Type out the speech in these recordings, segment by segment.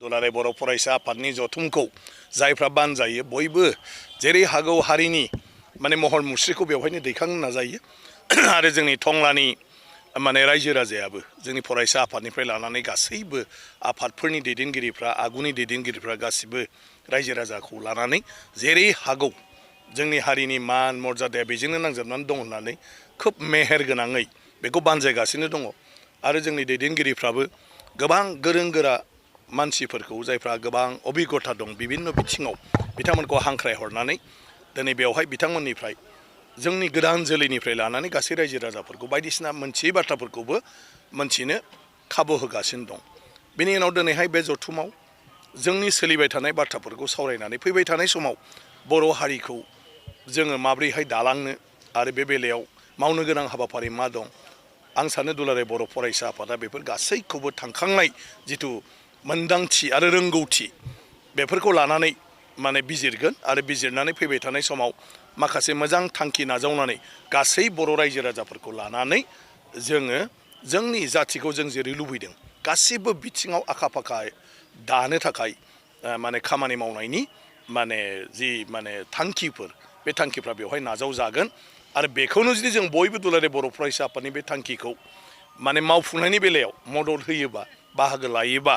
दुलाराय बर' फरायसा आफादनि जथुमखौ जायफ्रा बानजायो बयबो जेरै हागौ हारिनि माने महर मुस्रिखौ बेवहायनो दैखांनो नाजायो आरो जोंनि टंलानि माने रायजो राजायाबो जोंनि फरायसा आफादनिफ्राय लानानै गासैबो आफादफोरनि दैदेनगिरिफ्रा आगुनि दैदेनगिरिफ्रा गासिबो रायजो राजाखौ लानानै जेरै हागौ जोंनि हारिनि मान मर्यादाया बेजोंनो नांजाबनानै दं होननानै खोब मेहेर गोनाङै बेखौ बानजायगासिनो दङ आरो जोंनि दैदेनगिरिफ्राबो गोबां गोरों गोरा मानसिफोरखौ जायफ्रा गोबां अभिगथा दं बिभिन्न बिथिङाव बिथांमोनखौ हांख्राय हरनानै दिनै बेवहाय बिथांमोननिफ्राय जोंनि गोदान जोलैनिफ्राय लानानै गासै रायजो राजाफोरखौ बायदिसिना मोनथियै बाथ्राफोरखौबो मोनथिनो खाबु होगासिनो दं। बेनि उनाव दिनैहाय बे जथुमाव जोंनि सोलिबाय थानाय बाथ्राफोरखौ सावरायनानै फैबाय थानाय समाव बर' हारिखौ जोङो माब्रैहाय दालांनो आरो बे बेलायाव मावनो गोनां हाबाफारि मा दं आं सानो दुलाराय बर' फरायसा आफादा बेफोर गासैखौबो थांखांनाय जिथु मोनदांथि आरो रोंगौथि बेफोरखौ लानानै माने बिजिरगोन आरो बिजिरनानै फैबाय थानाय समाव माखासे मोजां थांखि नाजावनानै गासै बर' रायजो राजाफोरखौ लानानै जोङो जोंनि जाथिखौ जों जेरै लुबैदों गासिबो बिथिङाव आखा फाखा दानो थाखाय माने खामानि मावनायनि माने जि माने थांखिफोर बे थांखिफ्रा बेवहाय नाजावजागोन आरो बेखौनो जुदि जों बयबो दुलाराय बर' फरायसा आफादनि बे थांखिखौ माने मावफुंनायनि बेलायाव मदद होयोबा बाहागो लायोबा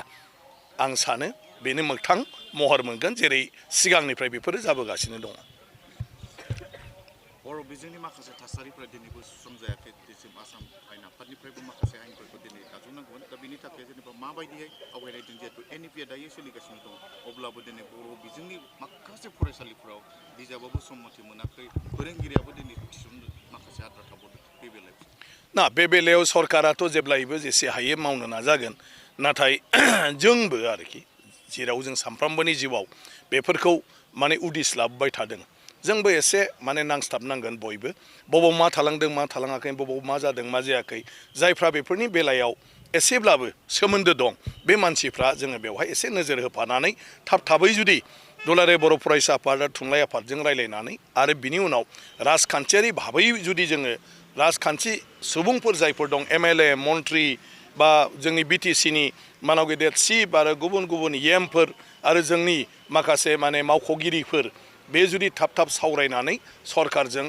आं सानो बेनो मोगथां महर मोनगोन जेरै सिगांनिफ्राय बेफोरो जाबोगासिनो दङ। बर' बिजोंनि माखासे थासारिफोरा दिनैबो सुस्रांजायाखै दिनैसिम आसाम आयेन आफादनिफ्रायबो माखासे आयेनफोरखौ दिनै दाजोंनांगौमोन दा बेनि थाखाय जेनेबा माबायदियै आवगायनायदों जिहेतु NEP दायो सोलिगासिनो दं अब्लाबो दिनै बर' बिजोंनि माखासे फरायसालिफोराव बिजाबाबो सम मथे मोनाखै फोरोंगिरियाबो दिनै थिसननो माखासे आद्रा थाबावदों बे बेलायाव ना बे बेलायाव सरकाराथ' जेब्लायबो जेसे हायो मावनो नाजागोन नाथाय जोंबो आरोखि जेराव जों सानफ्रोमबोनि जिउआव बेफोरखौ माने उदिस लाबोबाय थादों जोंबो एसे माने नांस्थाबनांगोन बयबो बबाव मा थालांदों मा थालाङाखै बबाव मा जादों मा जायाखै जायफ्रा बेफोरनि बेलायाव एसेब्लाबो सोमोन्दो दं बे मानसिफ्रा जोङो बेवहाय एसे नोजोर होफानानै थाबै जुदि दुलाराय बर' फरायसा आफाद आरो थुनलाइ आफादजों रायलायनानै आरो बिनि उनाव राजखान्थियारि भाबै जुदि जोङो राजखान्थि सुबुंफोर जायफोर दं MLA मन्त्रि बा जोंनि BTCनि मानाव गेदेर चिफ आरो गुबुन गुबुन EMफोर आरो जोंनि माखासे माने मावख'गिरिफोर बे जुदि थाब सावरायनानै सरकारजों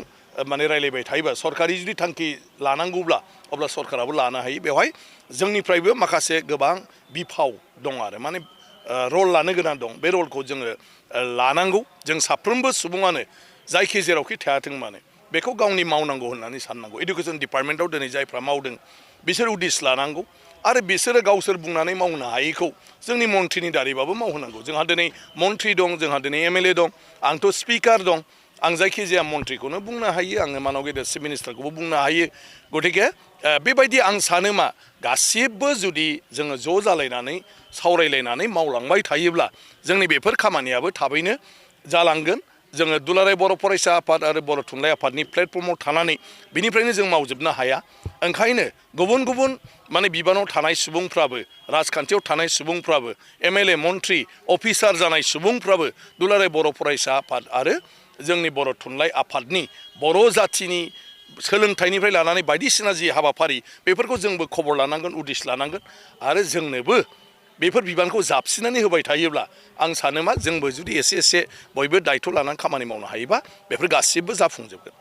माने रायलायबाय थायोबा सरकारि जुदि थांखि लानांगौब्ला अब्ला सरकाराबो लानो हायो बेवहाय जोंनिफ्रायबो माखासे गोबां बिफाव दं आरो माने रल लानो गोनां दं बे रलखौ जोङो लानांगौ जों साफ्रोमबो सुबुङानो जायखि जेरावखि थायाथों मानो बेखौ गावनि मावनांगौ होननानै साननांगौ एडुकेसन डिपार्टमेन्टआव दिनै जायफ्रा मावदों बिसोर उदिस लानांगौ आरो बिसोरो गावसोर बुंनानै मावनो हायैखौ जोंनि मन्थ्रिनि दारैबाबो मावहोनांगौ जोंहा दिनै मन्थ्रि दं जोंहा दिनै MLA दं आंथ' स्पिकार दं आं जायखिजाया मन्थ्रिखौनो बुंनो हायो आङो मानाव गेदेर चिफ मिनिस्टारखौबो बुंनो हायो गतिके बेबायदि आं सानो मा गासिबो जुदि जोङो ज' जालायनानै सावरायलायनानै मावलांबाय थायोब्ला जोंनि बेफोर खामानियाबो थाबैनो जालांगोन जोङो दुलाराय बर' फरायसा आफाद आरो बर' थुनलाइ आफादनि प्लेटफर्माव थानानै बिनिफ्रायनो जों मावजोबनो हाया ओंखायनो गुबुन गुबुन माने बिबानाव थानाय सुबुंफ्राबो राजखान्थियाव थानाय सुबुंफ्राबो MLA मन्थ्रि अफिसार जानाय सुबुंफ्राबो दुलाराय बर' फरायसा आफाद आरो जोंनि बर' थुनलाइ आफादनि बर' जाथिनि सोलोंथाइनिफ्राय लानानै बायदिसिना जि हाबाफारि बेफोरखौ जोंबो खबर लानांगोन उदिस लानांगोन आरो जोंनोबो बेफोर बिबानखौ जाबसिननानै होबाय थायोब्ला आं सानो मा जोंबो जुदि एसे बयबो दायथ' लानानै खामानि मावनो हायोबा बेफोर गासिबो जाफुंजोबगोन।